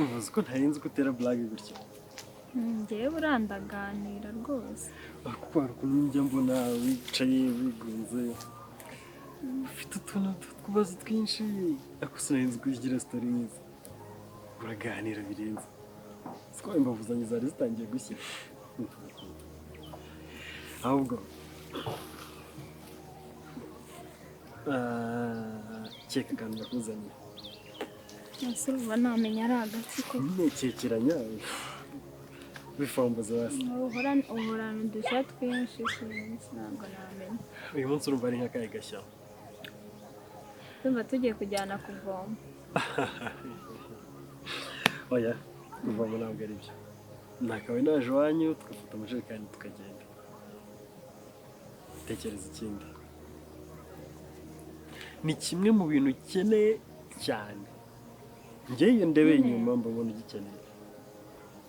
Uvuze ko ntarinzi ko utera blague gutya. Njyewe urandaganira rwose. Kuko hari ukuntu njya mbona wicaye wigunze, ufite utuntu tw'utubazo twinshi, ariko sinarinzi ko ugira story nk'izi. Uraganira birenze. Siko imbavu zanjye zari zitangiye gushya. Ahubwo keka akantu nakuzaniye. Ese uba namenya ari agatsiko? Ntekekeranya bifambaza basi. Uhorana udushya twinshi, sinzi, ntabwo namenya. Uyu munsi urumva ari nk'akahe gashya? Ndumva tugiye kujyana kuvoma. Oya, kuvoma ntabwo ari byo. Nakabaye naje iwanyu tugafata amajerekani tukagenda. Tekereza ikindi. Ni kimwe mu bintu ukeneye cyane. Njye iyo ndebeye inyuma mbona ugikeneye.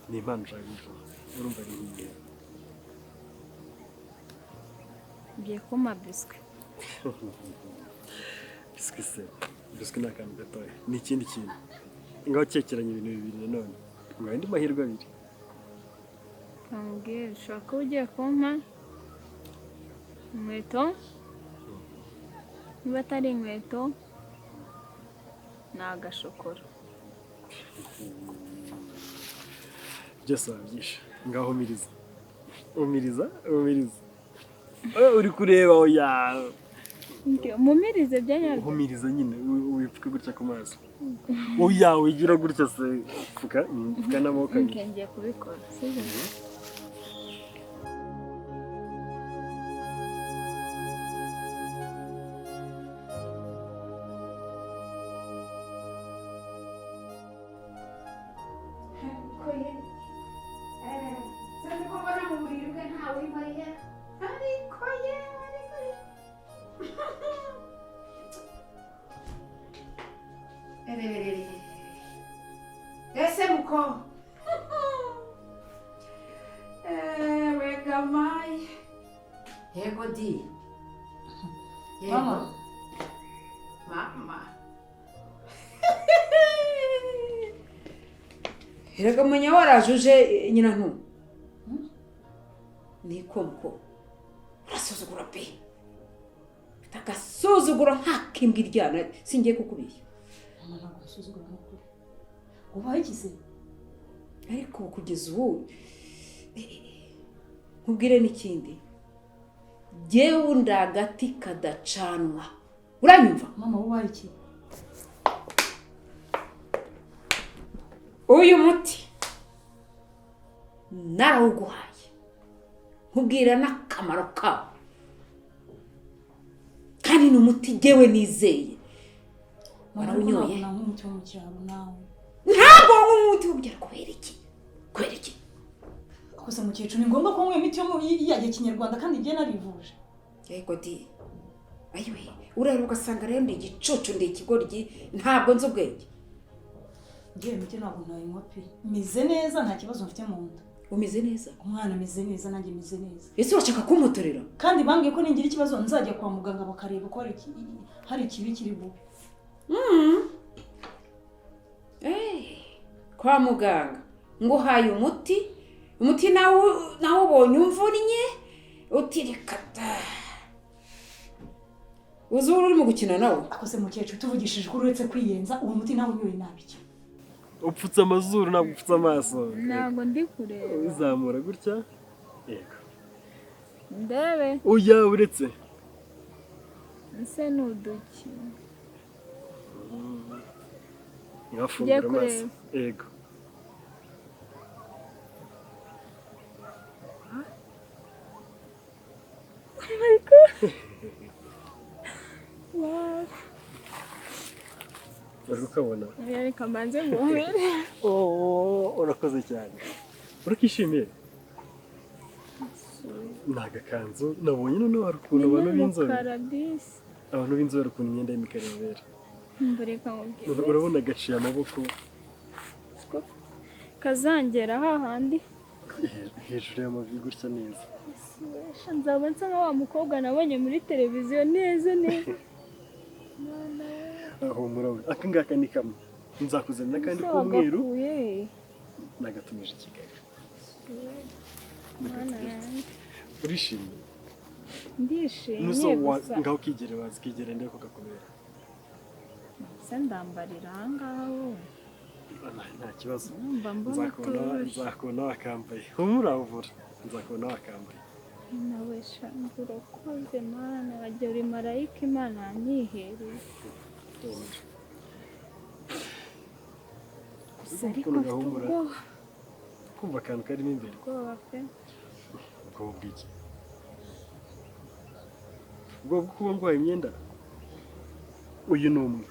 Ni impano ushaka guha. Urumva ari nk'iyihe? Ugiye kumpa biswi. Biswi se, biswi ni akantu gatoya. Ni ikindi kintu. Ngaho kekeranya ibintu bibiri nanone. Ngo andi mahirwe abiri. Nkubwire, ushobora kuba ugiye kumpa inkweto, niba atari inkweto ni agashokora. Byose wabyishe. Ngaho umiriza. Umiriza, umiriza. Uri kureba oya. Mumirize bya nyabyo. Umiriza nyine wipfuke gutya ku maso. Oya wigira gutya se, pfuka, pfuka n'amaboko abiri. Ngiye kubikora, sibyo? Ese muko wegamaye yego di yego Mama. Mama erega menya warajuje nyina ntu niko muko urasuzugura pe, agasuzuguro ntakimbwa iryana, singiye kukubeshya. Mama ntabwo nsuzugura n'ukuri. Ubaye iki se? Ariko kugeza ubu nkubwire n'ikindi, jyewe ndi agati kadacanwa, uranyumva? Mama ubaye iki? Uyu muti narawuguhaye nkubwira n'akamaro kawo, kandi ni umuti jyewe nizeye. Warawunyoye? Nk'umuti wo mu cyaro nawe. Ntabwo wanywa umuti wo mu cyaro kubera iki? Kubera iki? Gusa mukecuru ni ngombwa ko nywa imiti yo mu ya kinyarwanda kandi igihe narivuje. Yego di. Ayiwe, urareba ugasanga rero ndi igicucu, ndi ikigoryi, ntabwo nzi ubwenge. Ngewe imiti ntabwo nayinywa pe. Meze neza nta kibazo mfite mu nda. Umeze neza? Umwana ameze neza nanjye meze neza. Ese urashaka kumutorera? Kandi bambwiye ko ningira ikibazo nzajya kwa muganga bakareba ko hari ikibi kiri bube. Kwa muganga nguhaye umuti, umuti nawe ubonye umvunnye utireka da. Uzi uri mu gukina nawe? Akose mukecuru tuvugishije ukuri uretse kwiyenza uwo muti nawe unyoye nabi iki? Upfutse amazuru ntabwo upfutse amaso. Ntabwo ndi kureba. Uzamura gutya. Yego. Ndebe. Oya uretse. Nse n'uduki. Ngafungura amaso. Yego. Oh my God. Wow. Uri kukabona? Reka mbanze nguhobere. Oh, urakoze cyane. Urakishimiye? Ni agakanzu nabonye noneho hari ukuntu abantu b'inzobe. Abantu b'inzobe ukuntu imyenda y'imikara ibabera. Reka nkubwire. Urabona gaciye amaboko. Kazangera hahandi. Hejuru y'amavi gutya neza. Nzaba nsa nka wa mukobwa nabonye muri televiziyo neza neza. Aho murabona aka ngaka ni kamwe. Nzakuzanira n'akandi Ese k'umweru. wagakuye he? Nagatumije i Kigali. Mana yanjye. Urishimye? Ndishimye. Nuso Gusa ngaho ukigere, waza ukigere ndebe ko kakubera. Se ndambarira ahangaha wowe? Nta kibazo. Numva mbona Nzakubona. utoroshye. Nzakubona wakambaye, humura, uvura, nzakubona wakambaye. Nawe shangu, urakoze Mana, wajya uri marayika Imana yanyihereye. Humura. Gusa ariko Ukuntu mfite gahumura. ubwoba. Kumva akantu karimo imbere. Ubwoba pe. Ubwoba bw'iki? Ubwoba bwo kuba ndwaye imyenda? Uyu ni umwe.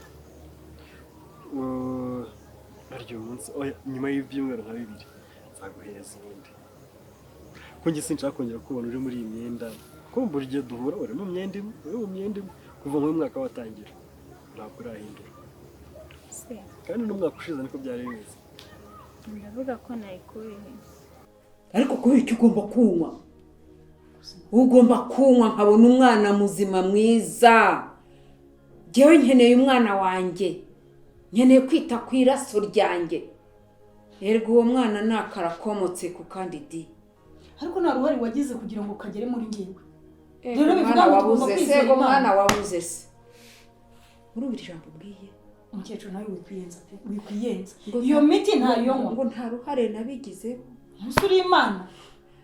Arya uyu munsi, oya, nyuma y'ibyumweru nka 2 nzaguhereza ubundi, ko njye sinshaka kongera kubona uri muri iyi myenda, kuko buri gihe duhura uri mu myenda imwe, uri mu myenda imwe. Kuva nk'uyu mwaka watangira ntabwo urahindura. Se Kandi n'umwaka ushize niko byari bimeze. Ndavuga ko nayikuye he? Ariko kubera icyo ugomba kunywa, ugomba kunywa nkabona umwana muzima mwiza. Njyewe nkeneye umwana wanjye, nkeneye kwita ku iraso ryanjye. Erega uwo mwana ni akarakomotse ku kandi di. Ariko nta ruhare wagize kugira ngo kagere muri ngewe. Ego. Rero bivuga Mwana ngo tugomba wabuze se? kwizera Ego. Imana. Mwana wabuze se? Muri iri jambo ubwiye. Umukecuru, nawe wikwiyenza pe, wikwiyenza. Ngo Iyo miti ntayonywa. Ngo nta ruhare nabigizeho. Umunsi uri Imana,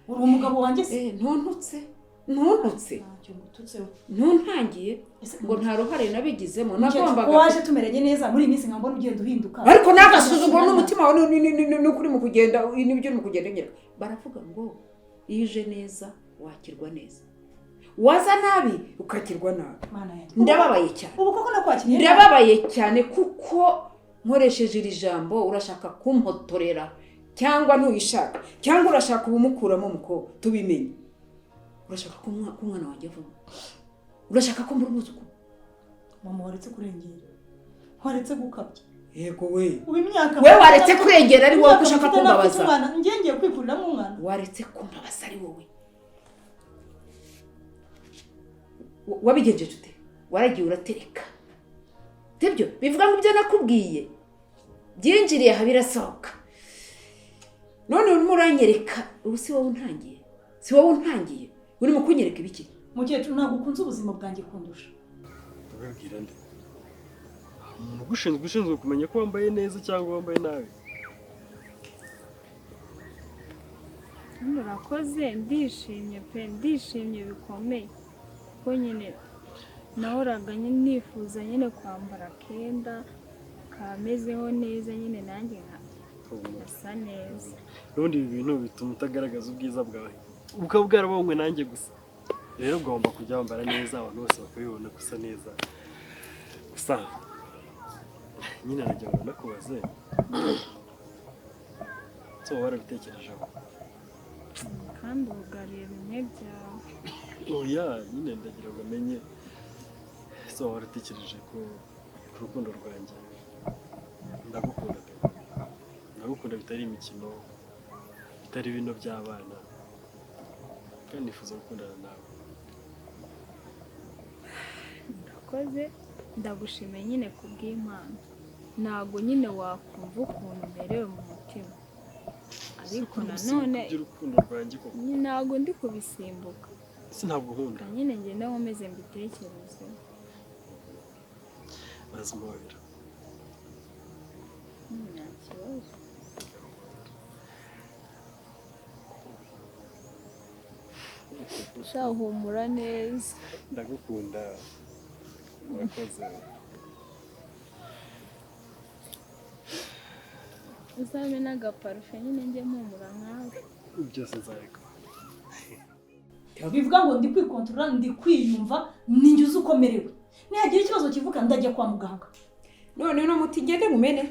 uri umugabo wanjye se? Eh, ntuntutse, ntuntutse. Ntacyo ngututseho. Ntuntangiye. Ese Ngo nta ruhare nabigizemo. Umukecuru, ko Nagombaga waje tumeranye neza, muri iyi minsi nkaba mbona ugenda uhinduka. Ariko n'agasuzuguro n'umutima wawe ni ukuri mu kugenda n'ibyo uri mu kugenda unyereka. Baravuga ngo iyo uje neza wakirwa neza, waza nabi ukakirwa nabi. Mana yanjye! Ndababaye cyane. Ubu koko nakwakiriye nabi? Ndababaye cyane kuko nkoresheje iri jambo urashaka kumpotorera, cyangwa ntuyishaka, cyangwa urashaka ubumukuramo mukobwa tubimenye. Urashaka ko umwana wanjye avamo? Urashaka ko mbura umwuzukuru? Mama, waretse kurengera, waretse gukabya. Yego we. Ubu imyaka We waretse kurengera, ari wowe imyaka ko ushaka mfite nafite kumbabaza. umwana, njye ngiye kwikuriramo umwana? Waretse kumbabaza, ari wowe. Wabigenjeje ute? Waragiye uratereka, sibyo? Bivuga ngo ibyo nakubwiye byinjiriye aha birasohoka. None urimo uranyereka ubu, si wowe untangiye, si wowe untangiye, urimo kunyereka ibiki? Mukecuru, ntabwo ukunze ubuzima bwanjye kundusha. Ubibwira nde? Umuntu ugushinzwe, ushinzwe kumenya ko wambaye neza cyangwa wambaye nabi. Hano urakoze, ndishimye pe, ndishimye bikomeye, kuko nyine nahoraga nyine nifuza nyine kwambara akenda kamezeho neza nyine, nanjye nkasa neza. N'ubundi ibi bintu bituma utagaragaza ubwiza bwawe, bukaba bwarabonywe nanjye gusa. Rero ugomba kujya wambara neza, abantu bose bakabibona ko usa neza. Gusa nyine nagira ngo nakubaze, so warabitekerejeho? Kandi ubugariye bimwe byawe. Oya nyine, ndagira ngo amenye, so waratekereje ku rukundo rwanjye? Ndagukunda pe, ndagukunda bitari imikino, bitari bino by'abana, kandi nifuza gukundana nawe. Urakoze, ndagushimiye nyine kubw'impano. Ntabwo nyine wakumva ukuntu umerewe mu mutima, ariko nanone By'urukundo rwanjye koko? Ntabwo ndi kubisimbuka. Ese ntabwo nkunda? Nyine ngenda nkomeze mbitekereze. Bazimuhobera. Nta kibazo. Sha, humura neza. Ndagukunda, urakoze. Uzabe n'agaparufe nyine njye mpumura nkawe. Byose nzabikora. Bivuga ngo ndi kwikontorora, ndi kwiyumva, ninjye uzi uko merewe. Nihagira ikibazo kivuka ndajya kwa muganga. None uno muti ngende mumene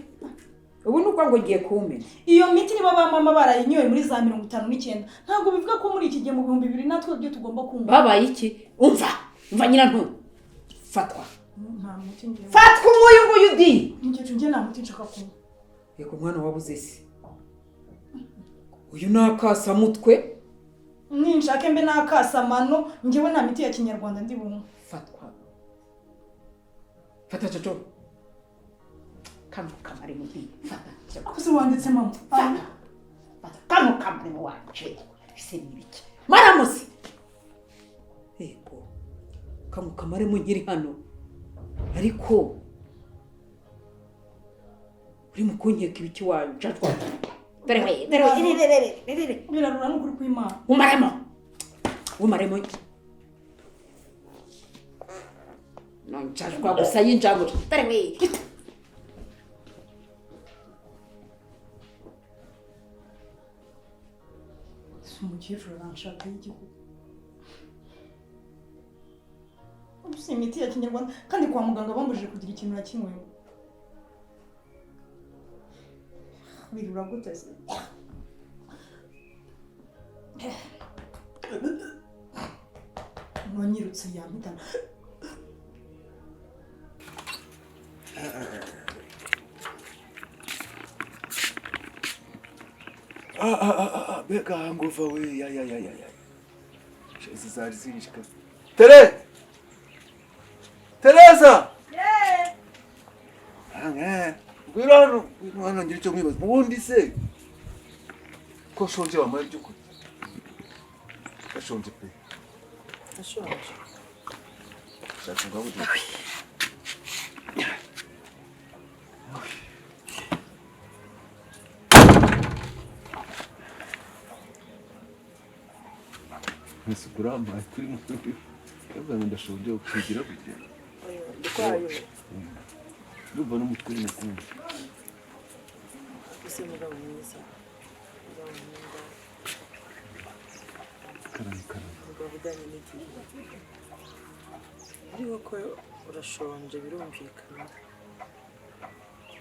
ubu? Ni uko ngo ngiye kuwumena. Iyo miti niba ba mama barayinyoye muri za 59, ntabwo bivuga ko muri iki gihe mu 2000 natwe ibyo tugomba kunywa. Babaye iki? Umva, umva nyirantu, fatwa. Nta muti ngewe. Fatwa nk'uyu nguyu di. Mukecuru, njye nta muti nshaka kunywa. Yego mwana wabuze se? Uyu ni akasamutwe. Ninshake mbe n'akasamano, njyewe nta miti ya kinyarwanda ndi bunywe. Fatwa, fata coco. Kano kamare mu fata. Ako se wanditse mama? Fata. Fata kano kamare mu wanje. Bise ni ibiki? Maramutse. Yego. Kano kamare mu nkiri hano. Ariko uri mu kunkeka ibiki wanje? Dore we, dore we, dore dore dore. Birarura n'ukuri kw'Imana. Umaremo. Umaremo. Nonjajwa gusa y'injangwe. Dore we. Si umukecuru aranshaka y'igihugu. Si imiti ya kinyarwanda kandi kwa muganga bambujije kugira ikintu na kimwe. Birura gute se? Wanyirutse yampitana. Mbega hangover we, ya ya ya ya ya. Izi zari zinyishe kabisa. Tere! Tereza! Yeah! Ngwino hano, ngwino hano ngira icyo nkwibaza. Ubundi se ko shonje wampaye ibyo kurya? Ndashonje pe. Ndashonje. Shaka ngaburire. Mwese urampaye kuri muri. Ndavuga ngo ndashonje ukigira gutya. Ndikwayo. Ndumva n'umutwe urimo kumva. Ese mugabo mwiza. Mugabo mwiza. Karame karame. Mugabo ujyanye n'igihe. Ariko ko urashonje birumvikana.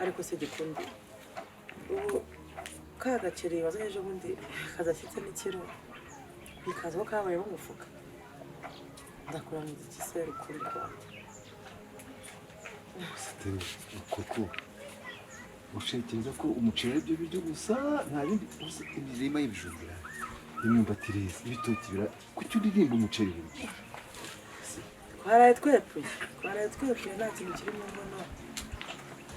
Ariko se gikundi. Ubu ka gaceri wazanye ejo bundi kazashyitse n'ikiro. Bikaza ko kabayeho umufuka. Ndakurangiza iki se ukuri kwanjye? Koko ushekereza ko umuceri ari byo biryo gusa nta bindi uzi? Imirima y'ibijumba irahari, imyumbati ireze, ibitoki birahari, kuki uririmba umuceri buri gihe? Twaraye twepfuye, twaraye twepfuye, nta kintu kiri mu nkono.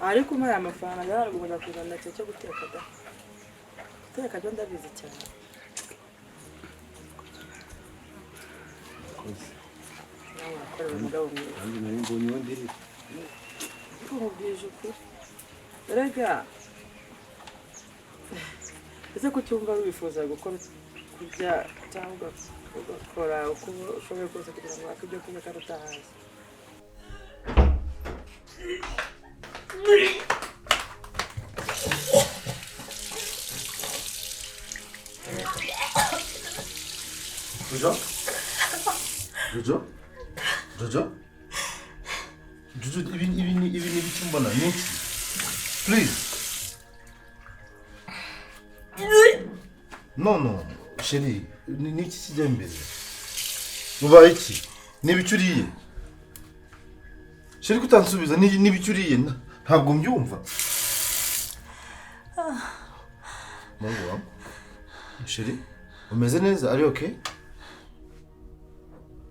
Ariko umpaye amafaranga yaragomba kuzana icyo cyo guteka da. Guteka byo ndabizi cyane. Koze. Nawe urakorera umugabo mwiza. Nanjye nari mbonye uwo ndirira. Ariko nkubwije ukuri. Erega ese kucyumva wifuza gukora kurya cyangwa ugakora uko ushoboye kose kugira ngo wake ibyo kurya kandi utahaze? Jojo? Jojo? Jojo? Jojo, ibi ibi ni ibi ni ibiki mbona ni iki? Please. No no, chérie, ni iki kijya imbere? Ubaye iki? Ni ibiki uriye? Chérie, kutansubiza ni ibiki uriye? Ntabwo mbyumva. Mungu wangu. Chérie, umeze neza? Ari okay?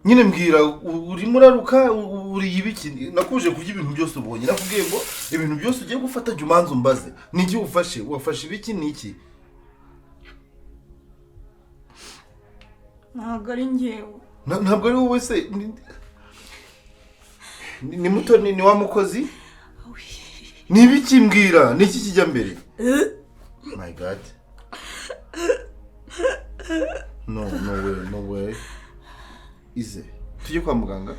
Nyine mbwira, urimo uraruka, uriye ibiki? Nakuje kurya ibintu byose ubonye. Nakubwiye ngo ibintu byose ugiye gufata jya umanza umbaze. Ni iki ufashe? Wafashe ibiki ni iki? Ntabwo ari njyewe. Ntabwo ari wowe se? Ni Mutoni, ni wa mukozi? Ni ibiki mbwira? Ni iki kijya mbere? My God. No, no way, no way. Ize, tujye kwa muganga?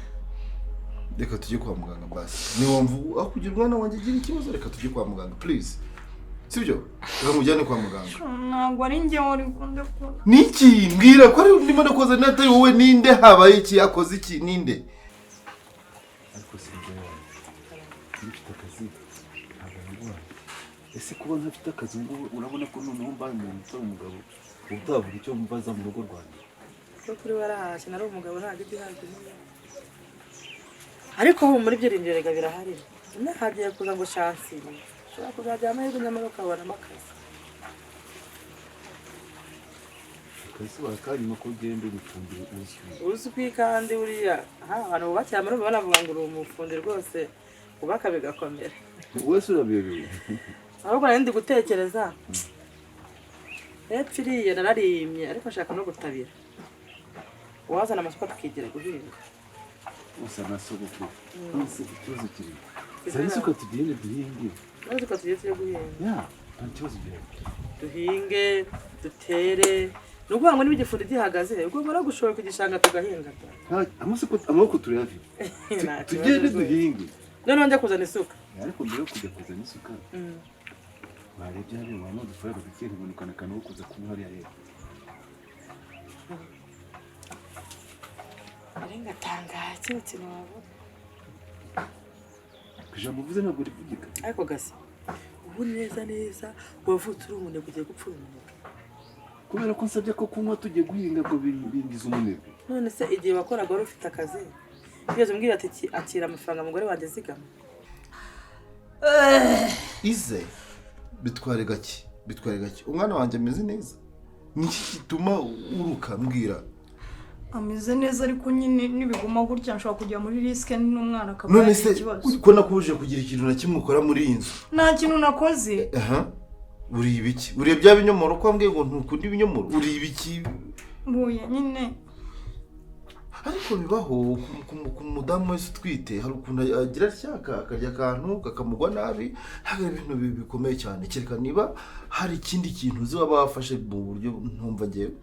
Reka tujye kwa muganga basi. Niwumva aho kugira umwana wanjye agira ikibazo, reka tujye kwa muganga, please. Sibyo? Reka mujyane kwa muganga. Ntabwo ari njyewe uri kundekura. Ni iki? Mbwira ko ari ndimo ndakoza natari wowe, ninde habaye iki? Akoze iki? Ninde? Ariko si njye wawe. Iyo ufite akazi ntabwo nabiguhaye. Ese kuba ntafite akazi ubu ngubu urabona ko noneho mbaye umuntu utari umugabo utavuga icyo mbaza mu rugo rwanjye? Kuko kuri warahashye nari umugabo ntabwo ibyo ihabwa intumwa. Ariko ubu muri byiringiro rega birahari. Hagiye kuza ngo shansi. Ushobora kuzajya amahirwe nyamara ukabonamo akazi. Akazi bakanyuma ko ugenda umufundi uzwi. Uzwi kandi buriya abantu bubakiye amarumva banavuga ngo uri umufundi rwose ubaka bigakomera. Wowe se urabiyobewe? Ahubwo nari ndi gutekereza hepfo iriya nararimye, ariko nshaka no gutabira, uwazana amasuka tukigira guhinga. Usa na sogokuru. None se ikibazo kiri zana isuka tugende duhinge. Maze uko tugiye tujye guhinga. Ya, nta kibazo gihari. Duhinge, dutere. Ni ukuvuga ngo niba igifundi gihagaze, ugomba no gushora ku gishanga tugahinga da. Amaboko turayafite. Nta kibazo Tugende rwose. duhinge. Noneho njya kuzana isuka. Ariko mbere yo kujya kuzana isuka, warebye hariya wabona udufaranga duke, nkabonekana akantu ko kuza kunywa hariya rero. Ari ngatangaye kino kintu wabona. Ku ijambo uvuze ntabwo rivugika. Ariko gasa ubu neza neza wavutse uri umunebwe, ugiye gupfa uri umunebwe. Kubera ko nsabye ko kunywa tugiye guhinga ngo bingiza umunebwe? None se igihe wakoraga wari ufite akazi, wigeze umbwira ati: "Akira amafaranga mugore wanjye, zigama"? Ize bitware gake, bitware gake. Umwana wanjye ameze neza? Niki gituma uruka? Mbwira. Ameze neza, ariko nyine nibiguma gutya nshobora kujya muri risque n'umwana akaba None yagira se ikibazo. ko nakubujije kugira ikintu na kimwe ukora muri iyi nzu? Nta kintu nakoze. Aha uriye ibiki? Uriye bya binyomoro ko wambwiye ngo ntukunda ibinyomoro? Uriye ibiki? Mbuye nyine. Ariko bibaho ku mudamu wese utwite, hari ukuntu agira atyaka akarya akantu kakamugwa nabi. Ntabwo ari ibintu bikomeye cyane, kereka niba hari ikindi kintu uzi waba wafashe mu buryo ntumva ngewe.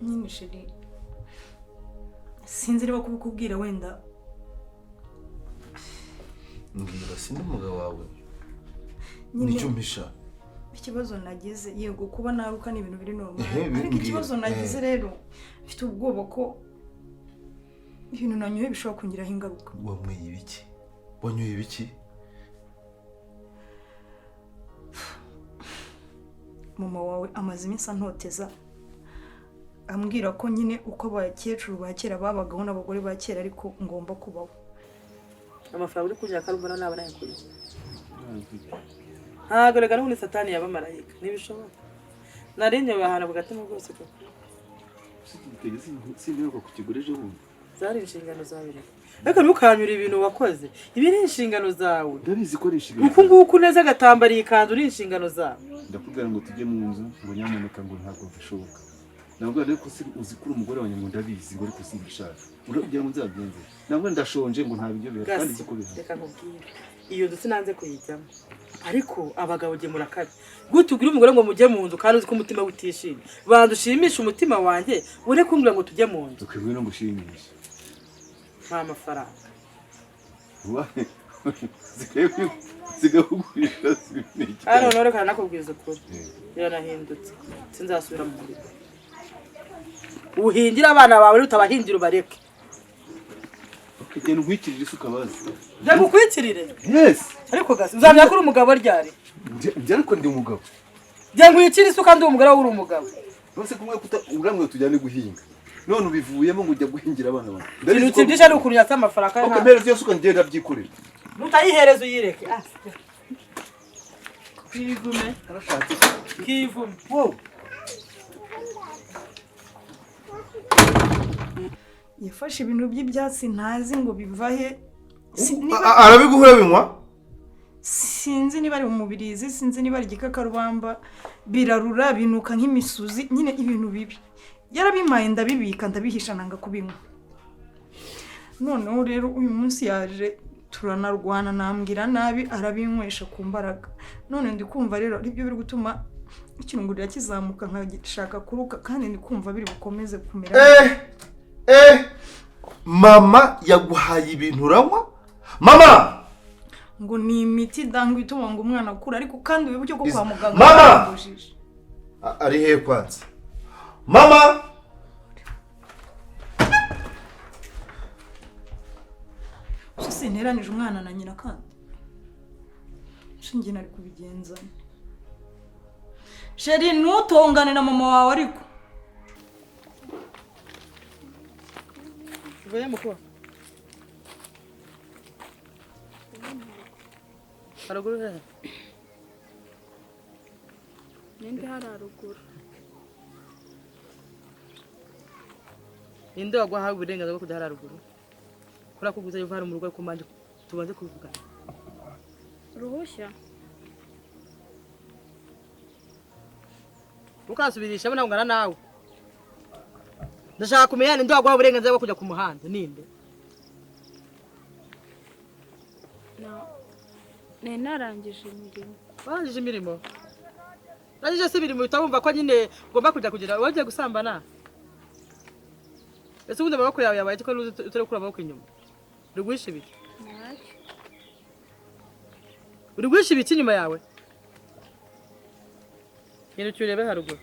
Nyine chéri, sinzi niba kubikubwira wenda. Mbwira, sindi umugabo wawe. Nyine Nicyo umpisha? ikibazo nagize, yego kuba naruka ni ibintu biri normal, Ehe, ariko bimbwira. ikibazo nagize rero, mfite ubwoba ko ibintu nanyoye bishobora kungiraho ingaruka. Wanyweye ibiki? Wanyoye ibiki? Mama wawe amaze iminsi antoteza, ambwira ko nyine uko abakecuru ba kera babagaho n'abagore ba kera ariko ngomba kubaho. Amafaranga uri kunyaka karumva naba nayakuye. Ntabwo reka n'ubundi satani yaba marayika, ntibishoboka. Nari nyobewe ahantu ku gatima rwose koko. Sindibuka kukigura ejo bundi. Zari inshingano zawe reka. Ariko ntukanyure ibintu wakoze, ibi ni inshingano zawe. Ndabizi ko ari inshingano. Uku nguku neza agatambariye ikanzu ni inshingano zawe. Ndakubwira ngo tujye mu nzu, ngo nyamuneka, ngo ntabwo bishoboka. Nabwo ariko si uzi ko uri umugore wanjye, ngo ndabizi, ngo ariko simbishaka, uragira ngo nzabigenze? Nabwo ndashonje, ngo nta biryo bihari kandi Gasi, nzi ko bihari. Reka nkubwire, iyo nzu sinanze kuyijyamo, ariko abagabo jye murakabi. Gute ubwira umugore ngo mujye mu nzu kandi uzi ko umutima we utishimye? Banza ushimishe umutima wanjye, ure kumbwira ngo tujye mu nzu. Ukwiye no gushimisha. Nta mafaranga. Sigaye ugurisha. Hano noneho reka nakubwiza ukuri, biranahindutse, sinzasubira mu murimo. Uhingire abana bawe, utabahingira ubareke. Genda unkwikirire isuka bazi. Njya ngukwikirire? Yes. Ariko gasi, uzamenya ko uri umugabo ryari? Njye ariko ndi umugabo. Njya nkwikire isuka ndi umugore, wowe uri umugabo? None se kumwe kuta uramwe tujyane guhinga, none ubivuyemo ngo ujya guhingira abana bawe? Ikintu kibyishe ni ukuntu yatse amafaranga. Ok, mpereza iyo suka, ngenda byikorera. Nutayihereza uyireke. Ah, kivume. Narashatse. Kivume. Wow. Yafashe ibintu by'ibyatsi ntazi ngo biva he. Arabiguhura binywa? Sinzi niba ari umubirizi, sinzi niba ari igikakarubamba, birarura, binuka nk'imisuzi nyine, ibintu bibi. Yarabimpaye ndabibika, ndabihisha, nanga kubinywa. Noneho rero uyu munsi yaje turanarwana, nambwira nabi, arabinywesha ku mbaraga. None ndi kumva rero aribyo biri gutuma ikirungurira kizamuka nkashaka kuruka, kandi ndi kumva biri bukomeze kumera. Eh eh, mama yaguhaye ibintu uranywa? Mama! Ngo ni imiti dangwa ituma ngo umwana akura, ariko kandi wibuke ko kwa muganga Mama! barambujije. Ari hehe kwanza mama? Gusa sinteranije umwana na nyina, kandi shinge nari kubigenza. Chéri, ntutongane na mama wawe ariko. Uvuye mukuru haruguru hehe? Ninde hari haruguru? Ninde waguhaye uburenganzira bwo kujya hariya haruguru? Kuri ako guza yuva mu rugo kumanje tubanze kuvugana. Uruhushya? Ukasubirisha ntabwo ngana nawe. Ndashaka kumenya ninde waguha uburenganzira bwo kujya ku muhanda ninde? Na narangije imirimo. Warangije imirimo? Narangije se imirimo utabumva ko nyine ugomba kujya kugira wagiye gusambana? Ese ubundi amaboko yawe yabaye ko utari gukura amaboko inyuma? Uri guhisha ibiki? Uri guhisha ibiki inyuma yawe? Genda ucyurebe haruguru.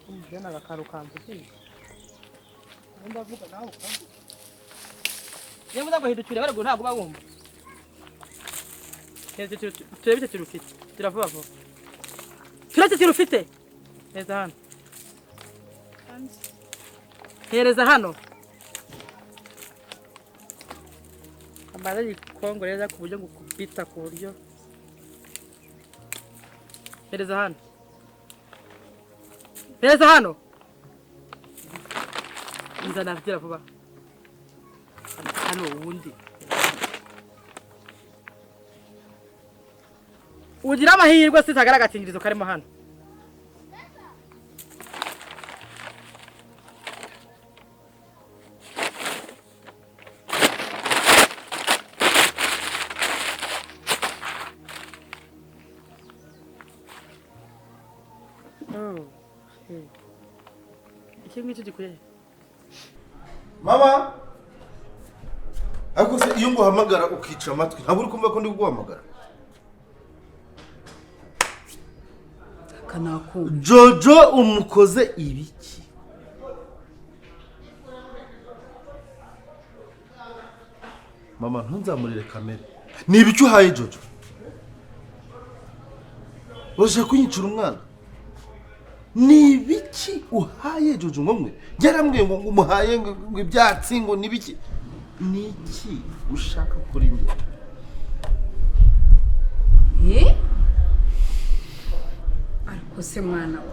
Umujyana agakaru kamvugiye. Ndavuga nawe ukavuga. Niba uzaguhindukira haruguru ntabwo uba wumva. Turebe icyo kintu ufite. Turavuba vuba. Turebe icyo kintu ufite. Hereza hano. Hereza hano. Amara yikongoreza ku buryo ngukubita ku buryo. Hereza hano. Hereza hano. Nzana vira vuba. Hano ubundi. Ugira amahirwe sitagara agakingirizo karimo hano. Iki ngiki gikuye. Mama, ariko se iyo nguhamagara ukica amatwi ntabwo uri kumva ko ndi kuguhamagara? Jojo umukoze ibiki? Mama ntunzamurire kamere. Ni ibiki uhaye Jojo? Urashaka kunyicira umwana? Ni ibiki uhaye Jojo ngo mwe? Yarambwiye ngo umuhaye ngo ibyatsi ngo ni ibiki? Ni iki ushaka kuri njye? Ariko se mwana we,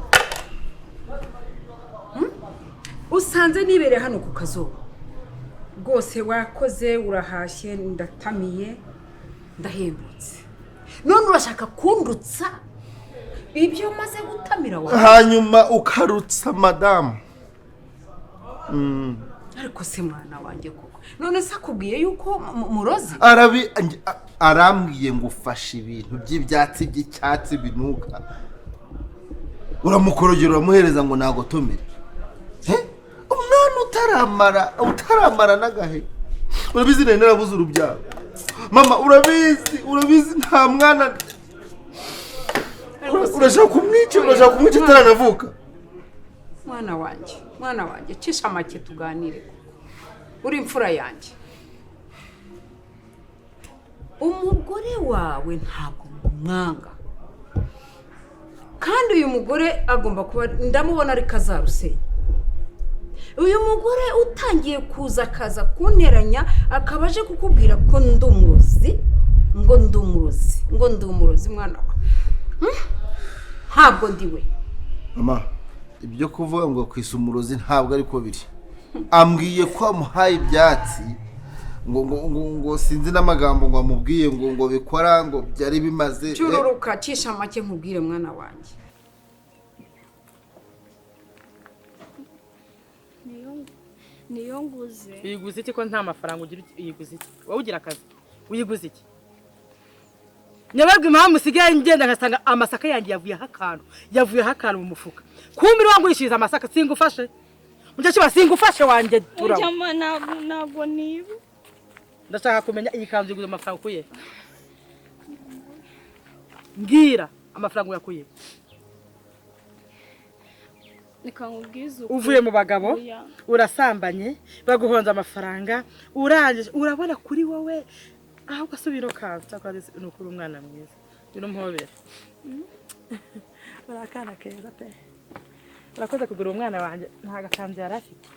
usanze nibereye hano ku kazuba rwose, wakoze urahashye, ndatamiye, ndahembutse, none urashaka kundutsa ibyo maze gutamira wawe, hanyuma ukarutsa madamu. Ariko se mwana wanjye koko, none se akubwiye yuko murozi? Arambwiye ngo ufashe ibintu by'ibyatsi by'icyatsi binuka, uramukorogera uramuhereza ngo nagotomere. Umwana utaramara n'agahe. Urabizi nari narabuze urubyaro mama, urabizi nta mwana. Urashaka kumwica ataranavuka. Mwana wanjye cisha make tuganire koko, uri imfura yanjye. Umugore wawe ntabwo mwanga, kandi uyu mugore agomba kuba, ndamubona ariko azarusenya. Uyu mugore utangiye kuza akaza kunteranya, akaba aje kukubwira ko ndi umurozi, ngo ndi umurozi, ngo ndi umurozi. Mwana wa ntabwo ndi we. Mama, ibyo kuvuga ngo kwisa umurozi ntabwo ariko biri. Ambwiye ko amuhaye ibyatsi ngo ngo ngo sinzi n'amagambo ngo amubwiye ngo ngo bikora ngo byari bimaze. Cyururuka cisha make nkubwire mwana wanjye. Niyo nguze. Uyiguze iki ko nta mafaranga ugira? Uyiguze iki? Wowe ugira akazi. Uyiguze iki? Nyabarwa impamvu usigaye ngenda ngasanga amasaka yanjye yavuyeho akantu mu mufuka. Kumbi wangurishiriza amasaka singufashe. Mukecuru singufashe wanjye turawe. Ujya ntabwo niba. Ndashaka kumenya iyi kanzu iguze amafaranga ukuye. Mbwira amafaranga uyakuye. Uvuye mu bagabo urasambanye baguhonza amafaranga urangije urabona kuri wowe aho ugasubira kanzu cyakora ni ukuri umwana mwiza bino mpobera. Uri akana keza pe, urakoze kugura umwana wanjye nta gakanzu yari afite.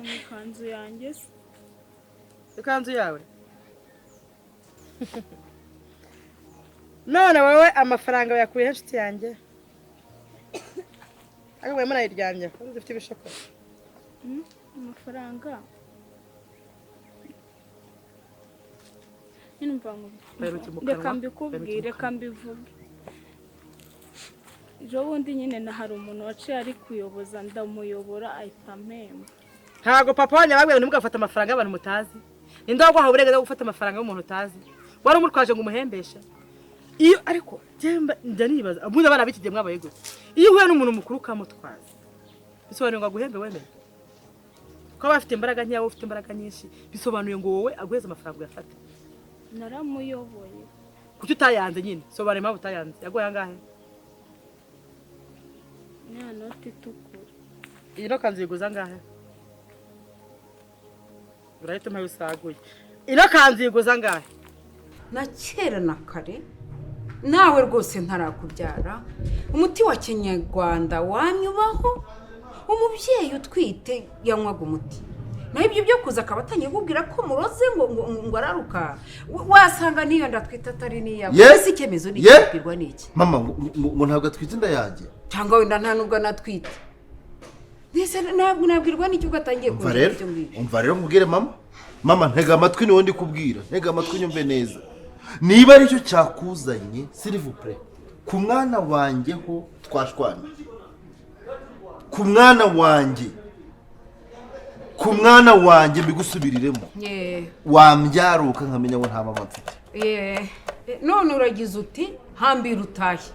Ikanzu yanjye se? Ikanzu yawe? None wowe amafaranga wayakuye he nshuti yanjye? Ariko mwe murayiryamye ufite ibishoko. Amafaranga nyine umva Baheruke mu reka kanwa, mbikubwire, baheruke mu reka mbivuge. Ejo bundi nyine na hari umuntu waciye ari kuyoboza, ndamuyobora ahita ampemba. Ntabwo papa wanyu ababwira ngo ntimugafate amafaranga y'abantu mutazi. Ninde waguhaye uburenganzira bwo gufata amafaranga y'umuntu utazi? Wari umutwaje ngo umuhembeshe iyo? Ariko njye njya nibaza, ubundi abana b'iki gihe mwabaye gute? Iyo uhuye n'umuntu mukuru ukamutwaza, bisobanuye ngo aguhembe? Wemeye ko aba afite imbaraga nkeya, wowe ufite imbaraga nyinshi, bisobanuye ngo wowe aguheze amafaranga uyafate? Naramuyoboye. Kuki utayanze nyine? Sobanura impamvu utayanze. Yaguhaye angahe? Ya noti itukura. Iyi no kanzu yiguza angahe? Urahita umpaye usaguye. Ino kanzu yiguza angahe? Na kera na kare, nawe rwose ntarakubyara, umuti wa kinyarwanda wanyubaho. Umubyeyi utwite yanywaga umuti, naho ibyo byo kuza akaba atangiye kukubwira ko muroze ngo araruka, wasanga n'iyo nda atwite atari n'iyawe. Ese icyemezo ni ikibwirwa n'iki? Mama, ngo ntabwo atwite inda yanjye. Cyangwa wenda nta nubwo anatwite. Mbese ntabwo nabwirwa n'iki ubwo atangiye Umva kumbwira rero, ibyo ngibyo? umva rero nkubwire mama. Mama, ntega amatwi, niwo ndi kubwira. Ntega amatwi nyumve neza. Niba aricyo cyakuzanye, s'il vous plaît, ku mwana wanjye ho twashwanye. Ku mwana wanjye. Ku mwana wanjye mbigusubiriremo. Wambyaruka nkamenya ngo nta mama mfite. None uragize uti hambira utahe.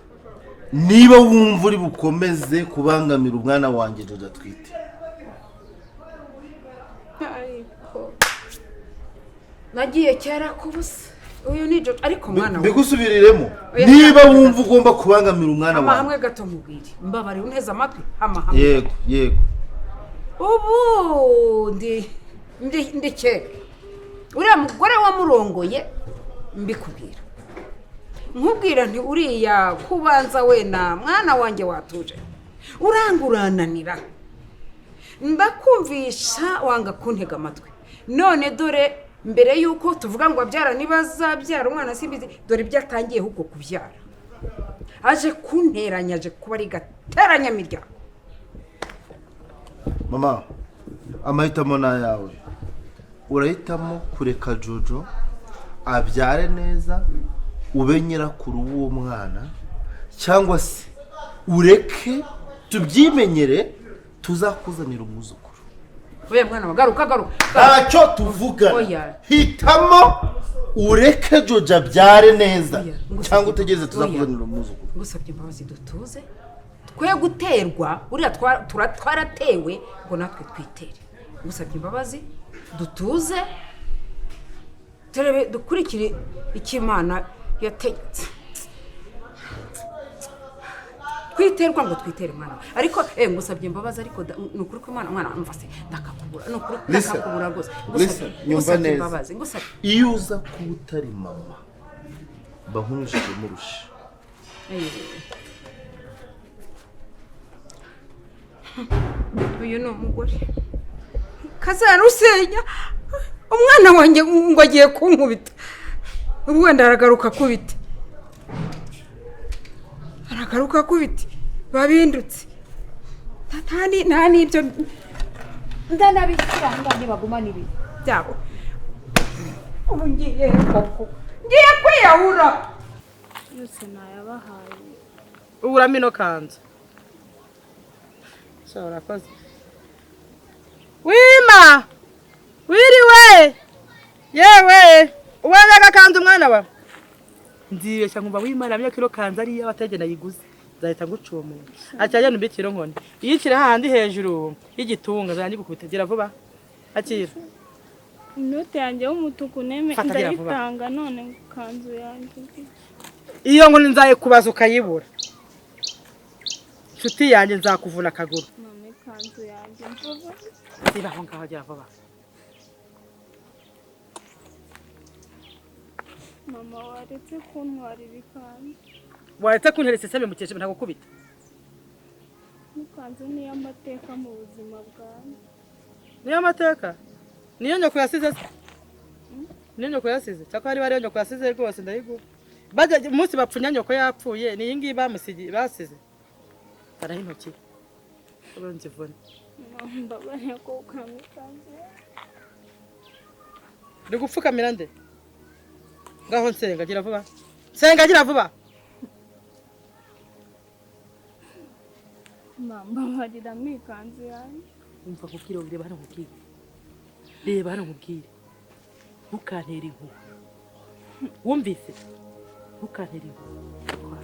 Niba wumva uri bukomeze kubangamira umwana wanjye Jojo atwite. Ariko nagiye kera ku busa. Uyu ni Jojo, ariko mwana we. Mbigusubiriremo. Oya, Niba ntabwo. wumva ugomba kubangamira umwana Hama wanjye. hamwe gato mubwire, mbabarira unteze amatwi, hama hamwe. Yego. Ubu ndi kera uriya mugore wamurongoye, mbikubwira, nkubwira nti uriya kubanza wena mwana wanjye watuje, uranga urananira, ndakumvisha wanga kuntega amatwi. None dore mbere y'uko tuvuga ngo abyara, niba azabyara umwana simbizi, dore ibyo atangiye ahubwo kubyara. Aje kunteranya, aje kuba ari gateranyamiryango. Mama, amahitamo ni ayawe. Urahitamo kureka Jojo abyare neza, ube nyirakuru w'uwo mwana, cyangwa se ureke tubyimenyere, tuzakuzanira umwuzukuru. Oya mwana wa, garuka, garuka. Ntacyo tuvugana. Oya. Hitamo: ureke Jojo abyare neza, Oya, ngusabye- cyangwa utegereze Oya. tuzakuzanira umwuzukuru. Ngusabye imbabazi, dutuze, twe guterwa uriya twaratewe ngo natwe twitere. Ngusabye imbabazi, dutuze, turebe, dukurikire icyo Imana yategetse. Twiterwa ngo twitere mwana we. Ariko ngusabye imbabazi, ariko ni ukuri ko Imana, mwana mva se, ndakakubura, ni ukuri. Listen. Ndakakubura rwose. Listen, nyumva Ngusabye neza. imbabazi, ngusabye. Iyo uza kuba utari mama, mba nkunyujijemo urusha. Uyu ni umugore kazarusenya umwana wanjye ngo agiye kunkubita. Ubu wenda aragaruka akubita, aragaruka akubita babindutse. Nta n'ibyo ndanabishyira aho ngaho, ntibagumana ibi byabo. Ubu ngiye koko, ngiye kwiyahura. Yose nayabahaye. Uburamo ino kanzu. Sha, urakoze. Wima wiriwe, yewe ubonye agakanzu mwana wa? Nzibeshya nkumva wima namye ko ino kanzu ari iy'abategena nayiguze, nzahita ngucumura. Akira, genda umbikire nkoni iyikire hahandi hejuru y'igitunga, nzajya ngikubita. Gira vuba, akira. Inote yanjye y'umutuku neme. Fata, gira vuba. Ndayitanga none ngo ikanzu yanjye. Iyo nkoni nzayikubaza ukayibura, nshuti yanjye, nzakuvuna akaguru. Mama, ikanzu yanjye mvuba. Ziba aho ngaho, gira vuba. Mama, waretse kuntwarira ikanzu. Waretse kunteresa iseme, mukesha, ntagukubita. Ikanzu ni iy'amateka mu buzima bwanjye. Niyo mateka, niyo nyoko yasize se? Niyo nyoko yasize, cyakora niba ariyo nyoko yasize rwose ndayiguha. Bajya umunsi bapfunya nyoko yapfuye, ni iyi ngiyi bamusigiye basize. Baraho intoki. Ubanza ivune. Mbabariye ko ukuramo ikanzu yanjye. Uri gupfukamira nde? Ngaho nsenga, gira vuba. Nsenga, gira vuba. Mbabarira mu ikanzu yanjye. Umva nkubwire, reba hano nkubwire. Reba hano nkubwire. Ntukantere impuhwe. Wumvise? Ntukantere impuhwe. Kora.